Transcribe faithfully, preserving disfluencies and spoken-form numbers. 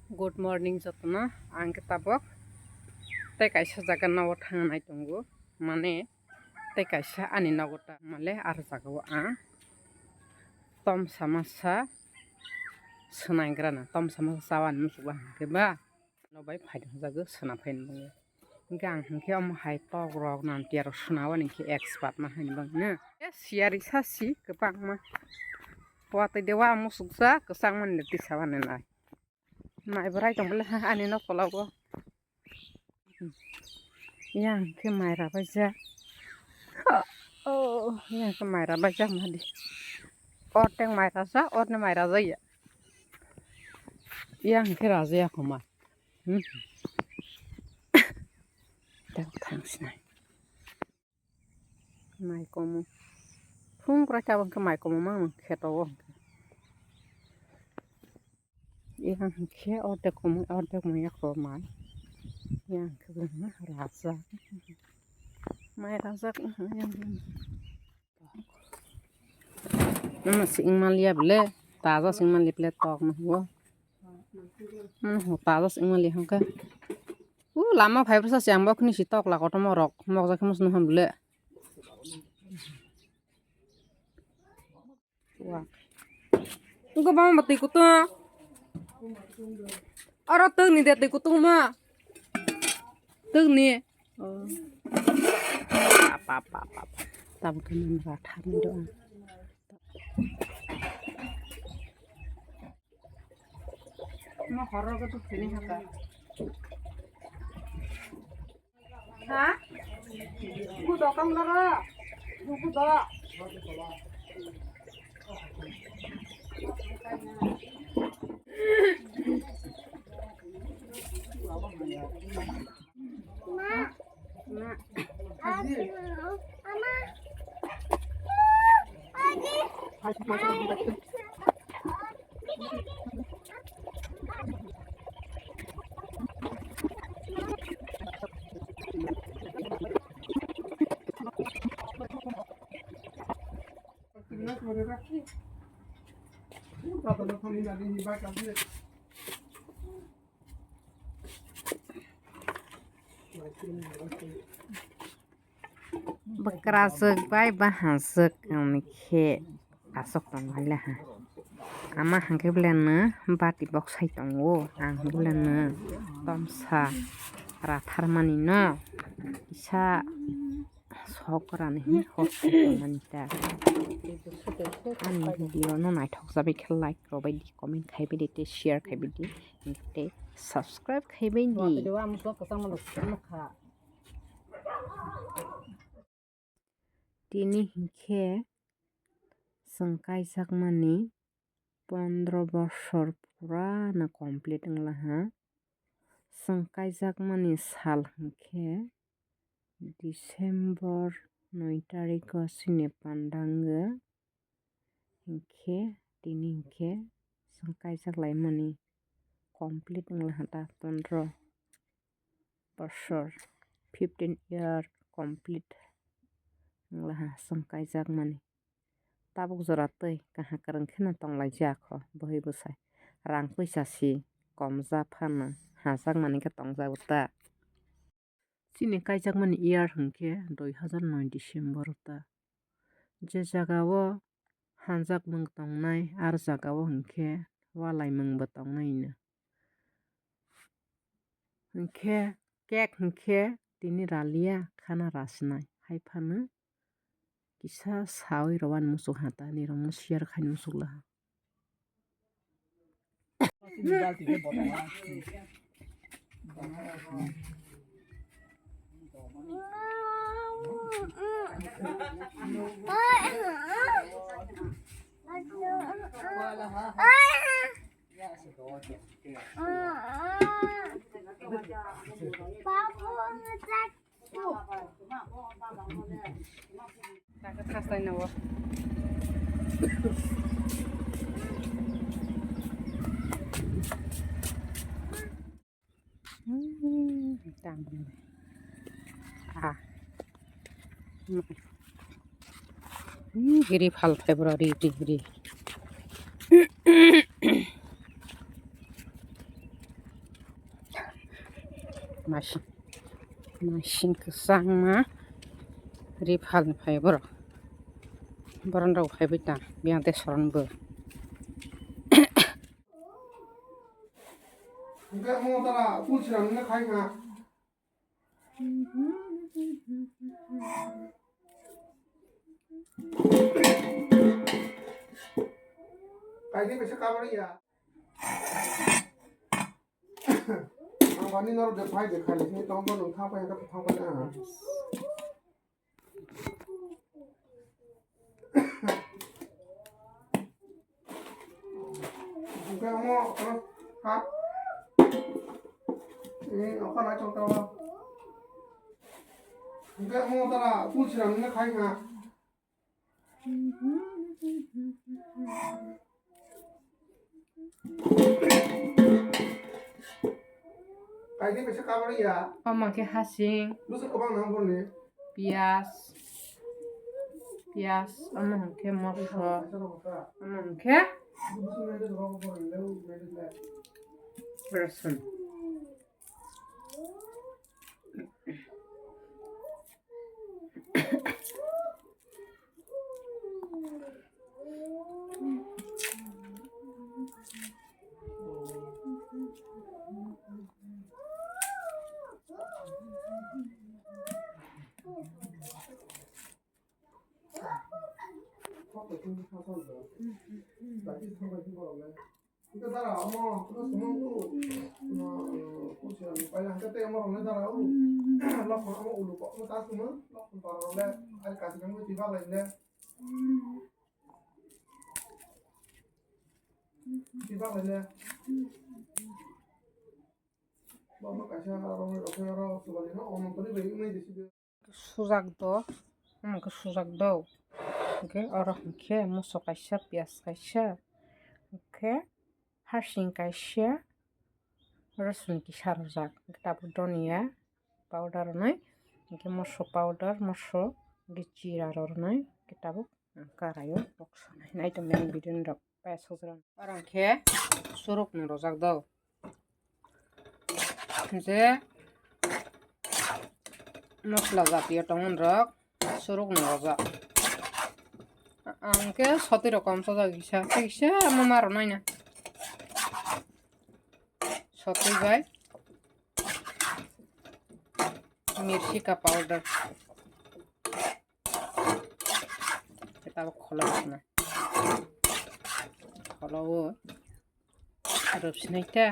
Good morning jotono, ang khe tabok tei kaisa jaga nogo thangna nai tongo, mane tei kaisa ani nogo ta male aro jaga o ang tom sama sa swnaigrana, tom sama sa chawani muchukgo hwnkhe ba no bai phaidi hwnjago swnam phaini bagwi. Hwnkhe ang hwnkhe omo hai tok rok nang tiyarok swnawani hwnkhe expert ma haini bagwi na. E siyari sa si kwbangma. Watwi de wa musukjak kwchangmani le tisa wani nai. Mai bwrai tong bwle ha ani nok tola o. Yang khe mai rabaijak. Oh, yang khe mai rabaijak madi. Or teng mai rajak, or ni mai rajak ya. Yang khe rajak ya kho mai. Hmm. Tei thang sinai. Mai komo. Phung kwrai tabok khe mai komo mang mang khe to o. Yang khe ordek komo, ordek mo yak ro mai. Yang khe bwlwng rajak. Mai rajak yang. Mama sing malia bele, taja sing malia bele tok no huo. Mama ho taja sing malia hongka. U lama phai bwsa se ang bo khini si tok la kotorma rok mokjak khe musu nuham bele. Wah. Engko bang ma twi kutung. Oro tungni de twi kutung ma. Tungni. Oh. Apa, apa, apa, apa. Tabuk khe nang ra tharni do ang. Ma horro ke tu sini haka. Ha? Ku dokang dara. Ku do. Ma. Ma. Ama. Bwkrajwk bai bahajwk wngkhe aswk tongmani le ha. Ama hwnkhe beleno bati boksai tongo, ang hwnkhe beleno tomsa ratharmani no kisa sok rani hwnwi hostai tongmani ta. Ani video no naithok jabai khe like rwbai di, comment khaibai di tei share khaibai di tei subscribe khaibai di. Tini hinkhe chwng kaijakmani pondro bosor purana complete wnglaha. Chwng kaijakmani sal hinkhe December noi tariko chini panda wngwi hinkhe tini hinkhe chwng kaijak laimani complete wnglaha ta pondro bosor, fifteen year complete wnglaha chwng kaijakmani. Tabuk jora tei kaham kwrwng kheno tonglaijak kho bwhwi bwsai. Rang puisa si komjak phano hajakmani khe tongjago ta. Chini kaijakmani year hinkhe dui hazar noi December o ta. Je jagao hanjakmung tongnai, ar jagao hinkhe walaimungbo tongnai hino. Hinkhe cake hinkhe tini ralia khana rasinai. Hai phano kisa sawi rwani muchuk hata nirokno share khaini muchuk laha. Giri phal phai bro ri ri ri. Masing, masing kwchangma ri phalni phai borok. Borok rok phaibai ta biyang tei soron bo. Hwnkhe omo tara tulsi rang nini khai kha. Kaidi kaisa kabari ya. Ang bani norok de phai de khai de sini tong bo nung thang pai kha thang pai na. Hwnkhe omo, omo, ha? Eh, omo nai chong tong. Hwnkhe omo tara tulsi rang nini khai kha. Kaidi kaisa kabari ya. Omo khe hasing. Bwswk kwbang nang borni. Piyas. Piyas. Omo hwnkhe moso. Omo hwnkhe. Rosum. Hwnkhe dara omo, omo sumung tu, omo, omo, kuchi rang paila hwnkhe tei omo rok le dara o, lokhon omo ulu kok omo ta sumung, lokhon para rok le ari kasi kang twi bak lai le, twi bak lai le. Bo omo kaisa rong rok khe oro chubalino omo toni bai wngnai de sidi. Sujak do, omo khe sujak do. Hwnkhe oro hwnkhe moso kaisa, piyas kaisa, hwnkhe hasing kaisa, rosum kisa rwjak, hwnkhe tabuk donia powder rwnai, hwnkhe moso powder, moso hwnkhe jira rw rwnai, hwnkhe tabuk karai o bok sanai nai tongmani video ni rok paya sojra. Oro hwnkhe suruk no rwjak do. Je mosla jatiyo tongmani rok suruk no rwjak. Ang khe sotwi rok kom sajak kisa, kisa omo ma rwnai na. Sotwi bai mirsi ka powder. Khe tabuk kholo rwna. Kholo o rwpsinai ta.